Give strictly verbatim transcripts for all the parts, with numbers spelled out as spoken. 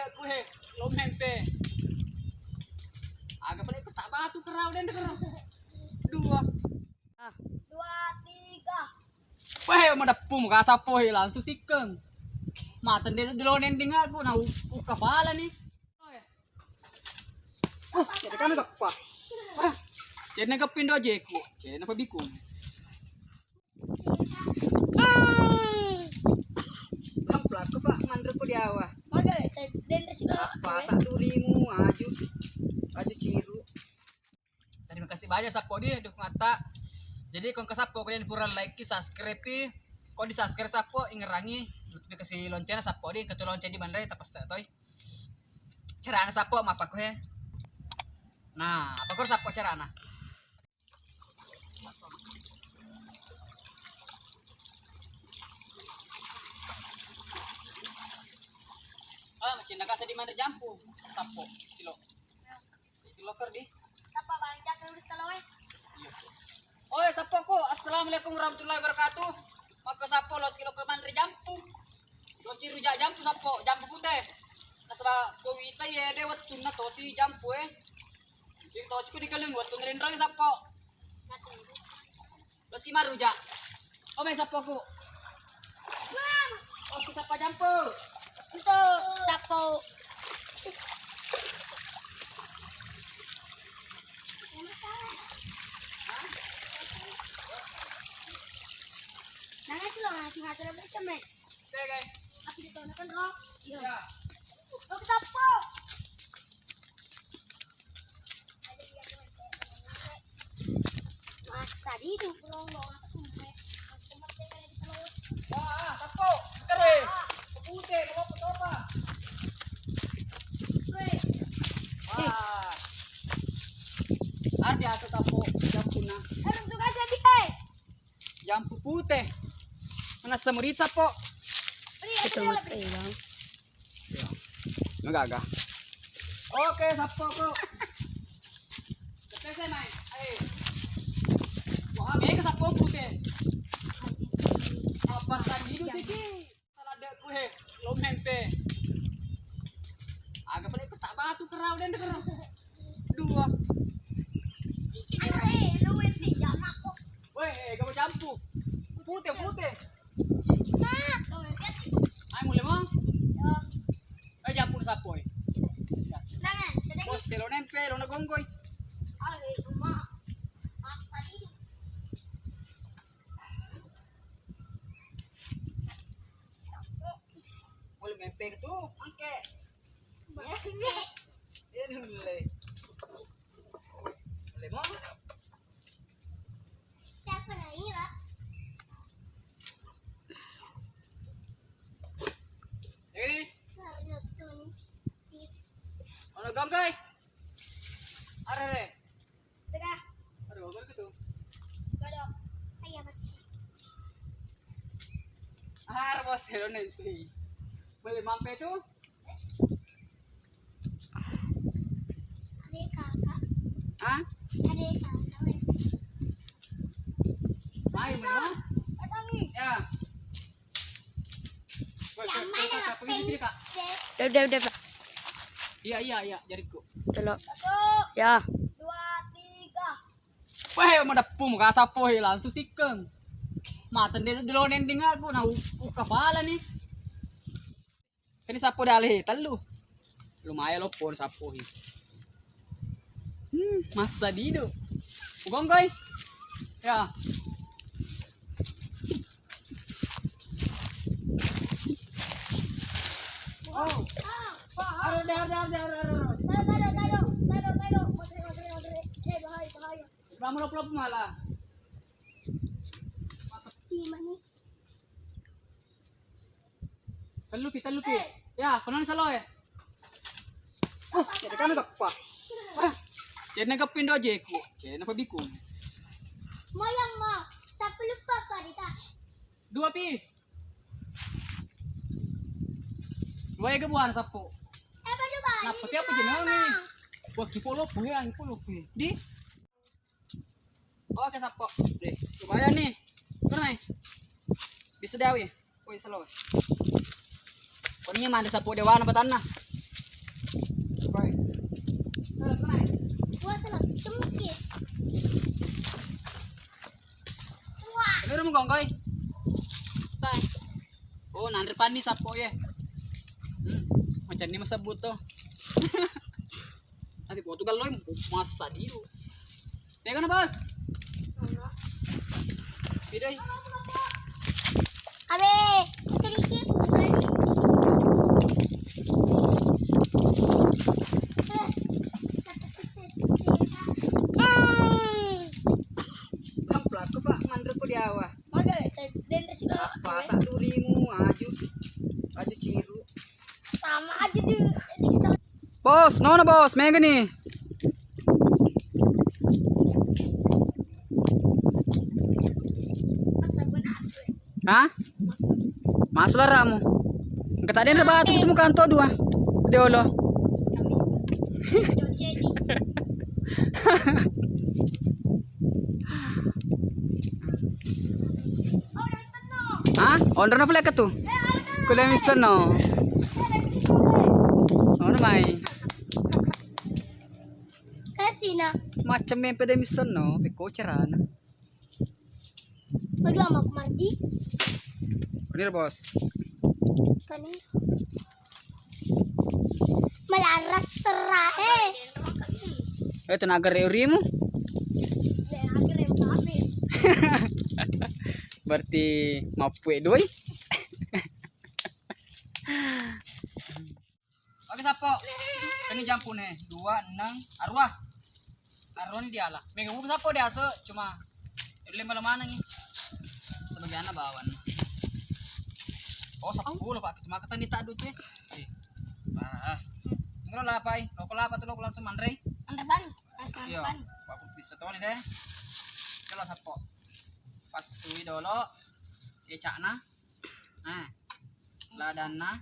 Aku he, lo mempe. Aga pale petak batu kerau dan kerau. Dua. Ah. Dua, tiga. Wah, mau depu muka sapo he langsung tikeng. Mata dia dulu nending aku, nah, u-, uka pala nih. Oh, jadi kan geppa. Jadi nang kepindo aja ku. Jadi napa bikung. Kaplak ko, Pak, manre ko di awa. Maga, saya dendra sih, Pak. Apa sak durimu, aju. Aju ciru. Terima kasih banyak sappo di dukungatta. Jadi, ko engka sappo kalian pura like, subscribe i. Ko di subscribe sappo, ingerangi notifikasi loncengna sappo di, ketu lonceng di manre tapasta toi. Carana sappo mapakko he. Nah, apa ko sappo carana? Ah, macinna kasa di manre jampu. Sappo, silo. Itu loker di. Sappo bangcak dulu saloe. Iya. Oi, sappoku. Assalamualaikum warahmatullahi wabarakatuh. Maka sappo lo sikilo ke manre jampu. Lo kiru ja jampu sappo, jampu pute. Nasaba ko wita ye de wettunna tosi jampu e. Jadi tosi ko digalung wettunna rinroi sappo. Lo si maru ja. Oh, main sappoku. Oh, si sappo jampu. Untuk sappo. Nangis lo, nangis ngatur apa cemai? Oke, guys. Aku di tengah kan, Ro? Iya. Ya. Oke, sappo. Masa di itu, Bro, lo aku. Wah, sappo, kere. Pute, mau apa? Wah. Ada aku sappo, jampu na. Eh, bentuk aja di, eh. Jampu pute. Mana semuri sappo? Itu masih, Bang. Magaga. Oke, sappo ko. Kepese mai. Ayo. Wah, mega sappo pute. Apa tadi itu sih? Salah ada ku he, lo mempe. Aga pale petak batu kerau dan kerau. Dua. Weh, eh, kamu jampu. Pute, pute. Ai, mulai mo? Eh, jampu sappo, eh. Bos, selo nempe, lo na gonggoi. Mulai mempe tu, angke. Ini mulai. Mulai mo? Siapa lagi, Pak? Ini. Ono gonggai. Arere. Tengah. Aduh, gonggai gitu. Godok. Ayo, Pak. Har bos, ya, nanti. Boleh mampe tuh? Hah? Ayo, mana? Ya. Udah, udah, udah, Pak. Iya, iya, iya, jariku. Telo. Ya. Dua, tiga. Weh, mau depu muka sappo he langsung tikeng. Mata dia dulu nending aku, nah, u-, uka pala nih. Ini sappo dale tellu. Lumayan lo pon sappo hi. Hmm, masa dido. Ugongkoi. Ya. Oh. Aduh, dar, dar, dar, dar, dar. Lama lo pelop malah. Tellupi, tellupi. Ya, kono saloe. Oh, jadi kan geppa. Ah, jadi geppa indo aja ku. Jadi apa bikung? Moyang mo. Tapi lupa kok dita. Dua pi. Dua ya buana sappo. Eh, apa coba? Napa tiap jenenge? Wah, kipolo boy, kipolo boy. Di? Oke, sappo. Deh, coba ya nih. Pernah. Bisa dawi. Woi, selo. Koni manre sappo dewana patanna. Cemki. Wah. Ini rumah gonggoi. Tai. Oh, nanre panni sappo ye. Hmm, macam ini masa buto. Nanti Portugal loh, masa diu. Pegang, Bos. Bidai. Abe, sedikit. Kaplak ko, Pak, manre ko di awa. Maga, saya denda sih, Pak. Apa sak durimu, aju. Aju ciru. Sama aja di, di kecelakaan. Bos, nono, Bos, mega nih. Hah? Masuk laramu. Engka tadi ada batu itu muka anto dua. Diolo. Hah? Onrona pole katu? Kuliah misenno. Ono mai. Kasina. Macam mempe de misenno, pekko cerana. Waduh, amak mardi. Ini, Bos. Kani. Malarasera, eh. Eh, tenaga reurimu. Berarti mappue doi. Oke, sappo. Ini jampu nih. Dua, enam, arwah. Arwah ini diala. Mega buku sappo diase, cuma lima lo manengi. Sebagianna bawang. Oh, sepuluh, Pak. Cuma kita ni tak duit, ya. Eh. Ah. Enggak lah, Pak. Lo kelapa tuh lo langsung manre. Manre bang. Iya. Pak, bisa tahu nih deh. Kalau sappo. Pasui dolo. Kecakna. Nah. Ladanna.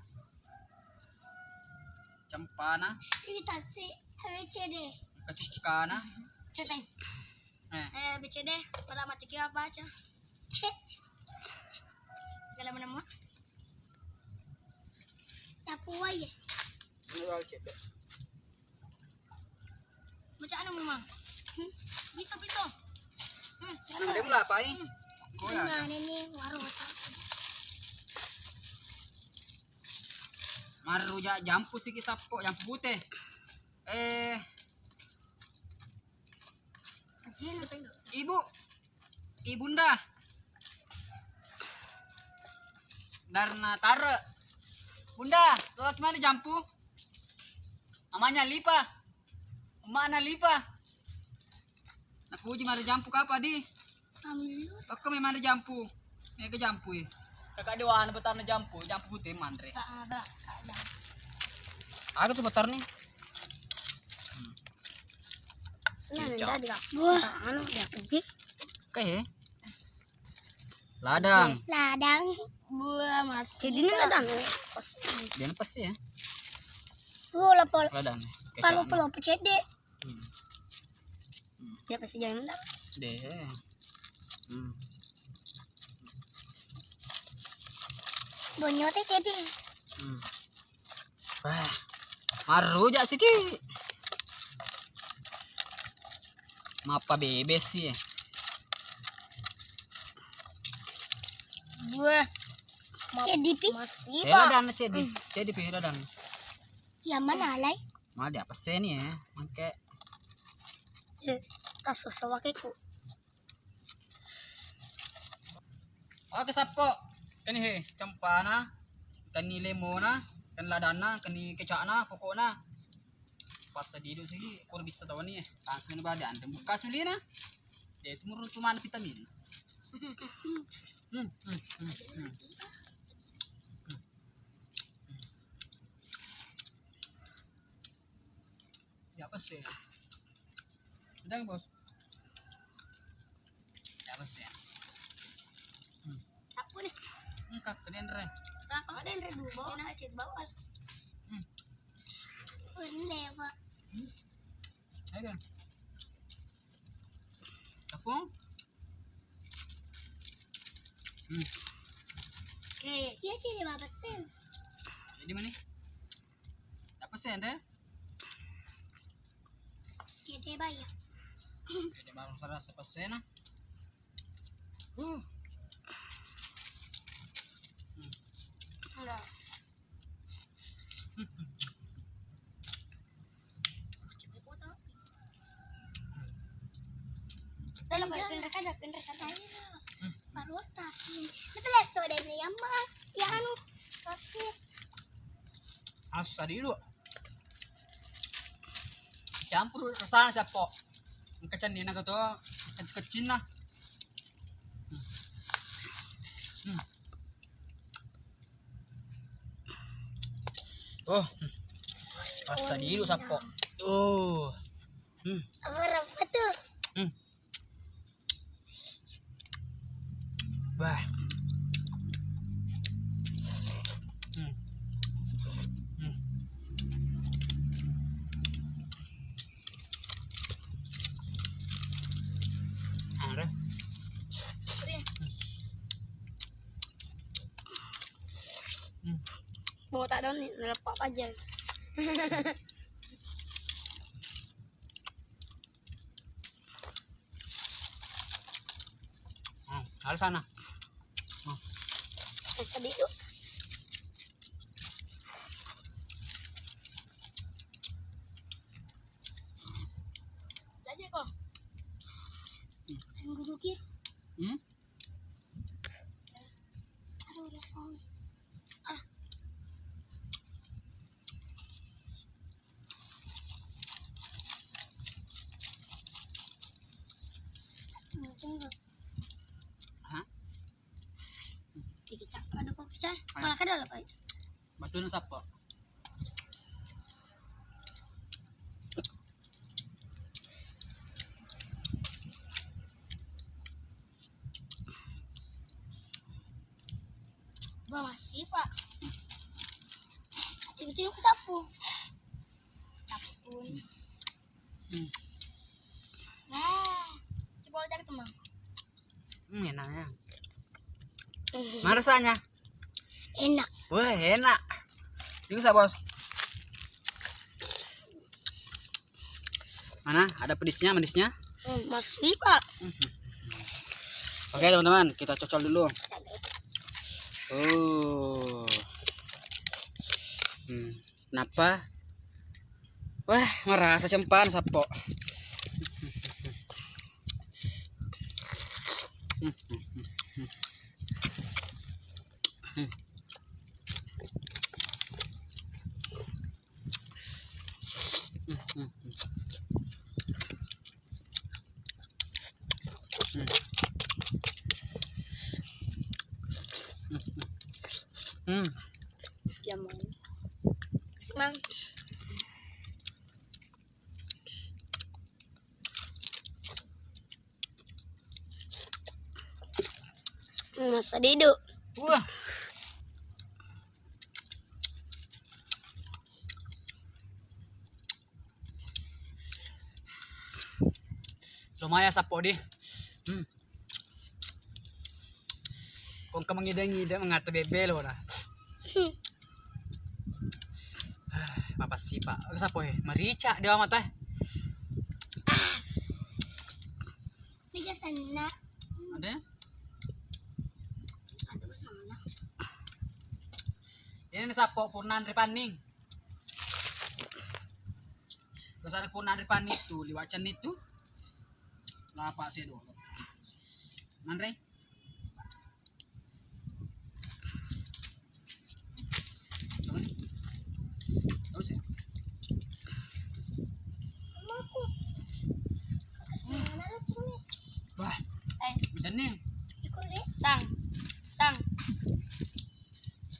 Cempana. Ini tasi A B C D. Kecukkana. Ceteng. Eh. Eh, A B C D, pada mati kia baca. Dalam nama. Tapu wae. Ini wal cedek. Baca anu, Mama. Hmm? Bisa, bisa. Hmm, dia mulai apa, eh? Hmm. Kau ya? Ini, ini, warung. Marujak jampu siki sappo, jampu pute. Eh. Ibu, Ibunda. Darna tare. Bunda, tuo ki mani jampu? Amanya lipa. Emana lipa. Napuji mari jampu kapa di? Alhamdulillah. Tokko memang ada jampu. Mega jampu e. Kakak dewa ana betarna jampu, jampu pute manre. Tak ada, tak ada. Aga tu betar ni. Nah, cicak. Wah, anu dia keji. Oke, ya. Ladang. Ladang. Buah masih. Jadi ini ladang. Pas. Dia pas ya. Tuh, lapor. Ladang. Kalau pecede. Hmm. Dia pasti jangan mentah. Deh. Hmm. Bonyo teh cedi. Hmm. Wah, marujak siki. Mappa bebes sih. Buah. Cedi pi. Masih. Hela dan cedi. Hmm. Cedi pi hela dan. Yang mana alai? Mala diapesseni, eh, mangke. Eh, tasso sawakekku. Oke, sappo. Keni he, cempana, keni lemona, keni ladanna, keni kecakna, pokokna. Pas sedidu sigi, kur bisa tawani, eh. Langsung ni bade anre buka sulina. Dia itu murung cuma vitamin. Hmm, hmm, hmm, hmm. Ya, apa sih? Udah, Bos. Ya, apa sih? Hmm. Aku nih. Engkak ke denre. Apa denre dulu, Bos? Nah, cek bawah. Hmm. Bener, Pak. Hmm. Ayo, Bang. Aku? Hmm. Oke. Iya, jadi berapa sen? Jadi mana? Berapa sen, deh? Jadi bayar. Jadi baru serasa pesena. Uh. Enggak. Dalam pindah kada, pindah kada. Baru tapi. Itu leso deh nih, yang mah, yang anu, tapi. Asa dulu. Campur rasana, Sappo. Engka cennina ka to, keccinna. Hmm. Oh. Passa dilu, Sappo. Oh. Hmm. Apa, apa tuh? Hmm. Wah. Hmm. Hmm. Ada. Hmm. Bawa tak daun nih, lepak aja. Hmm, ada sana. Hmm. Sedih tuh. Aja kok. Yang gudukin. Hmm? Aduh, udah mau. Ah. Mungkin. Hah? Kicap, ada kok kicap. Ayo. Malah kada lah, Pak. Batuna Sappo. Wah, masih, Pak. Tiba-tiba aku capu. Capu. Hmm. Nah, coba aja, teman. Hmm, enaknya. Hmm. Mana rasanya? Enak. Wah, enak. Ini bisa, Bos. Mana? Ada pedisnya, manisnya? Hmm, masih, Pak. Hmm. Oke, teman-teman, kita cocol dulu. Oh. Hmm. Kenapa? Wah, merasa cempan, Sappo. Hmm. Hmm. Hmm. Jamu. Mang. Masa didu. Wah. Lumayan, Sappo di. Hmm. Kong ka mangida-ngida mangata bebbe lo na. Hmm. Ah, mapassi, Pak. Sappo, eh? Marica dia mata. Tiga sana. Ada? Ini nih, Sappo, purna anre panning. Biasanya ku nanre pani tu, liwat cenni tu. Lapa sedo. Nanre. Coba nih. Tahu sih. Wah, eh, bisa nih. Ikut deh. Tang. Tang.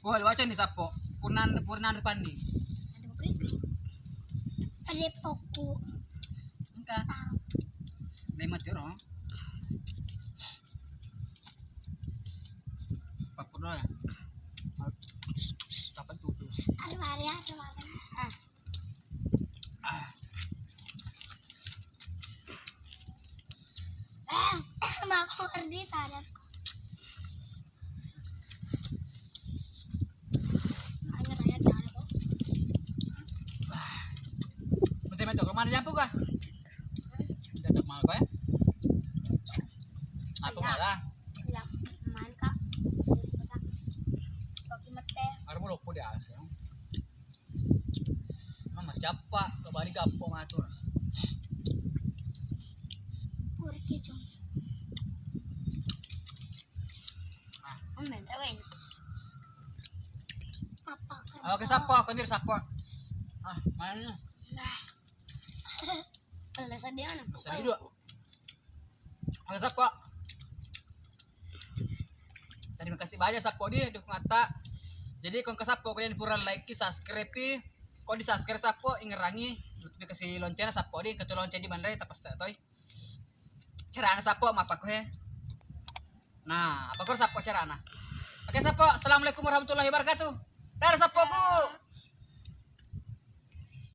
Oh, liwat cenni, Sappo. Purna, purna anre panning. Ada pokku. Engka. Lima tiro. Papur doang ya. Kapan tuh? Ada hari ada makan. Ah. Ah. Eh, mau pergi sadar. Betul, betul. Kemana jampu kah? Jatuh Maga koe? Apa maga? Iya. Main, Kak. Kopi mete. Ada mau loppo di atas. Mama siapa? Kembali gapo matur. Kurang keju. Ah. Apa? Oke, sappo, aku dir sappo. Ah, mana? Nah. Kalau sedih mana? Sedih dua. Oke, sappo. Terima kasih banyak sappo di dukungatta. Jadi, ko engka sappo, kalian pura like, subscribe i. Ko di subscribe sappo, ingerangi notifikasi loncengna sappo di, ketu lonceng di manre tapasta toi. Carana sappo mappakko he. Nah, apa ko sappo carana? Oke, sappo. Assalamualaikum warahmatullahi wabarakatuh. Dadah sappoku.